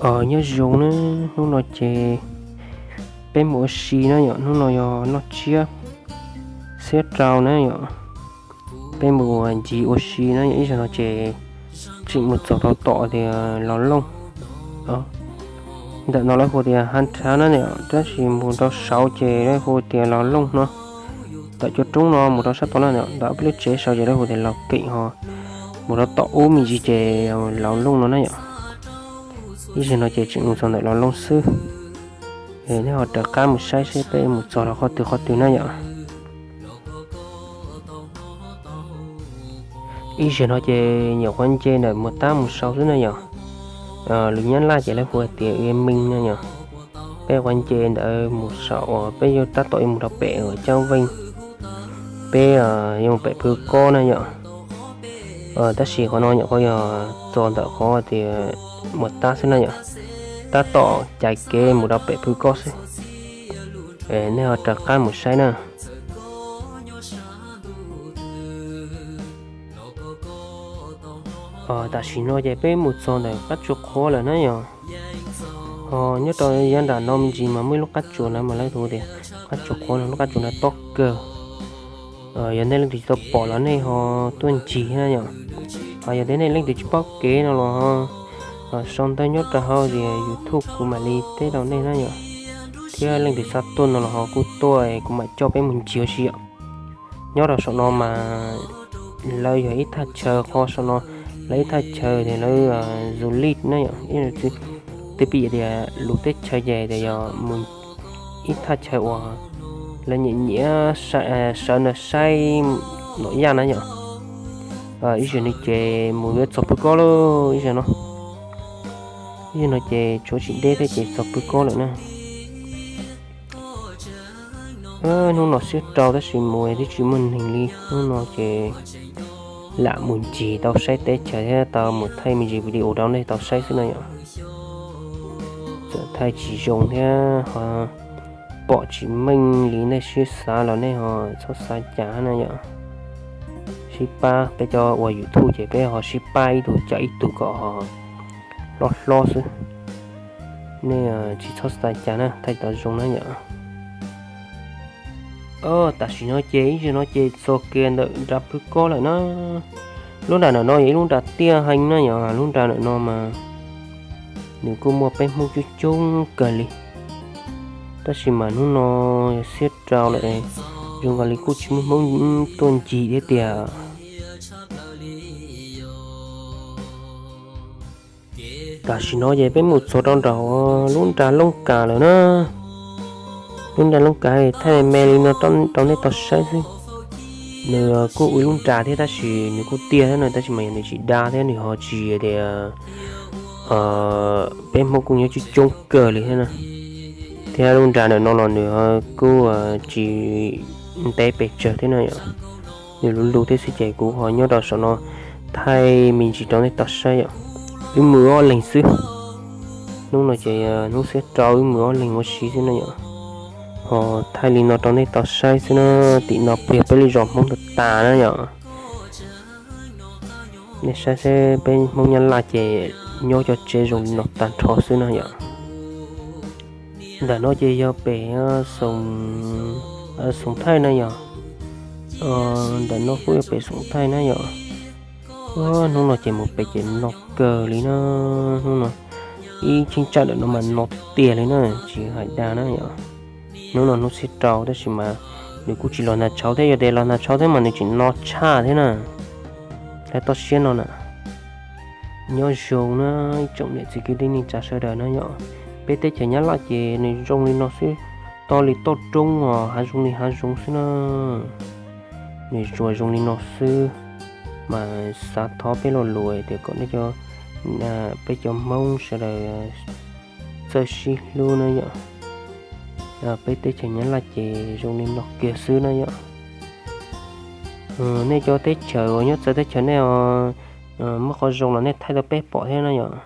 Os, nyob zoo na, hnub no ces peb mus ua si na yom, hnub no yog noj tsiab xiab rau na yom. Peb mus ncig ua si na yom, ib zaug no ces tseem mus txog rau tom tias Los Looj. Ntawm no lawv hu tias Haj Tha na yom, tab sis mus rau saud ces lawv hu tias Los Looj no. Tom cov roob no mus rau sab tod na yom, ntawm peb lub tsev saud ces lawv hu tias Los Keem ho. Mus rau tom ub me ntsis ces Los Looj no na yom. Ib zaug no ces tseem mus txog ntawm Los Looj xwb. Nej ho raws qab mus saib seb peb mus txog rau qhov twg qhov twg na yom. Ib zaug no ces nyuam qhuav nce ntawm Muas Tab mus saud xwb na yom. Lus Nyab Laj ces lawv hu tias Ia Meej na yom. Peb quav nce ntawd mus saum uas peb yuav tab tom yuav mus rau pem uas Cab Veej, peb yuav mus pem Phu Kob na yom. Tab sis qhov no nyuam qhuav yog txog ntawm qhov tias Muas Tab xwb na yom, tab tom cais kev mus rau pem Phu Kob xwb. Nej ho raws qab mus saib na. Tam sim no ces peb mus txog ntawm qab tsuas qhuav lawm na yom. Ho nyob rau yav nram no me ntsis mas muaj ib lub qab tsuas na mas lawv hu tias qab tsuas qhuav no, lub qab tsuas no tob kawg. Yog nej leej twg tsis tau pom los nej ho tuaj ncig na yom. Ho yog tias nej leej twg tsis paub kev no los ho sau ntawv nyob rau hauv tias YouTube kuv mam li teb rau nej na yom. Thiab leej twg xav tuaj no los ho kuj tuaj, kuv mam coj peb mus ncig ua si yom. Nyob rau saum no mas lawv yog ib thaj chaw, qhov saum no lawv ib thaj chaw tias lawv du lịch na yom, twb pib tias lus teb chaws ces tias yog mus ib thaj chaw uas lawv nyiam nyiam sawv ntawd saib nom yaj na yom. Ib zaug no ces mus yuav txog Phu Kob lawm ib zaug no. Ib zaug no ces tshuav tsis deb thiab ces txog Phu Kob lawm na. Hnub no siab rau tab sis mus twb tsis muaj neeg li, hnub no ces lam mus ncig tau saib teb chaws thiab tau mus thaij me ntsis video rau nej tau saib xwb no yom. Txawm thaij tsis zoo thiab ho pom tsis meej li nej sib xav los nej ho txhob xav cas na yom. Sib pab, peb cov ua YouTube ces peb ho sib pab ib tug cawm ib tug kom ho hlob hlob xwb. Nej tsis txhob xav cas na, thaij tau zoo na yom. Tam sim no ces ib zaug no ces txog kiag ntawm nram Phu Kob lawm na. Lub nram ntawm no yog ib lub nram tiaj heev na yom, lub nram ntawm no mas nws kuj muaj peb Hmoob coob coob kawg li. Tab sis mas hnub no yog siab rau lawm, zoo nkaus li kuj tsis muaj Hmoob tuaj ncig thiab tiag. Tam sim no ces peb mus txog rau nram lub nra Loob Kas lawm na. Lub nra Loob Kas thaij me me li no rau nej tau saib xwb. Nws kuj ua ib lub nra thiab tab sis nws kuj tiaj thiab na, tab sis mas yog nws tsis da thiab nws ho tsis tias peb Hmoob kuj nyob coob coob kawg li thiab na. Thiab lub nra ntawm no los nws kuj tsis ntev pes tsawg thiab na yom. Nws luv luv thiab xwb ces kuv ho nyob rau saum no thaij me ntsis rau nej tau saib yom. Wb mus ob leeg xwb. Hnub no ces hnub siab rau wb mus ob leeg ua si xwb na yom. Ho thaij li no rau nej tau saib xwb na. Tim no puas yog peb lub zos Hmoob tas tas na yom. Nej saib seb peb Hmoob Nyab Laj ces nyob cov tsev zoo li no tag nrho xwb na yom. Ntawm no ces yog pem Xoom Thaij na yom. Ntawm no kuj yog pem Xoom Thaij na yom. Hnub no ces mus pem ces no kawg li na. Hnub no ib cheeb tsam ntawm no mas no tiag tiag li na, tsis hais dag na yom. Hnub no hnub xiab rau tab sis mas nws kuj tsis los nag tshauv thiab, yog tias los nag tshauv thiab mas nws tseem no tshaj thiab na. Lawv toj siab no na. Nyob zoo na ib tsoom niam txiv kwv tij neej tsa sawv daws na yom. Peb teb chaws Nyab Laj ces nws zoo li no xwb, toj li toj roob os, hav zoov li hav zoov xwb na. Nws tsuas zoo li no xwb, mas xav thov peb lo lus tias kom nej cov, peb cov Hmoob sawv daws txawj sib hlub na yom. Peb teb chaws Nyab Laj ces zoo li no kiag xwb na yom. Nej cov teb chaws uas nyob txawv teb chaws nej muaj qhov zoo los nej thaij rau peb pom thiab na yom.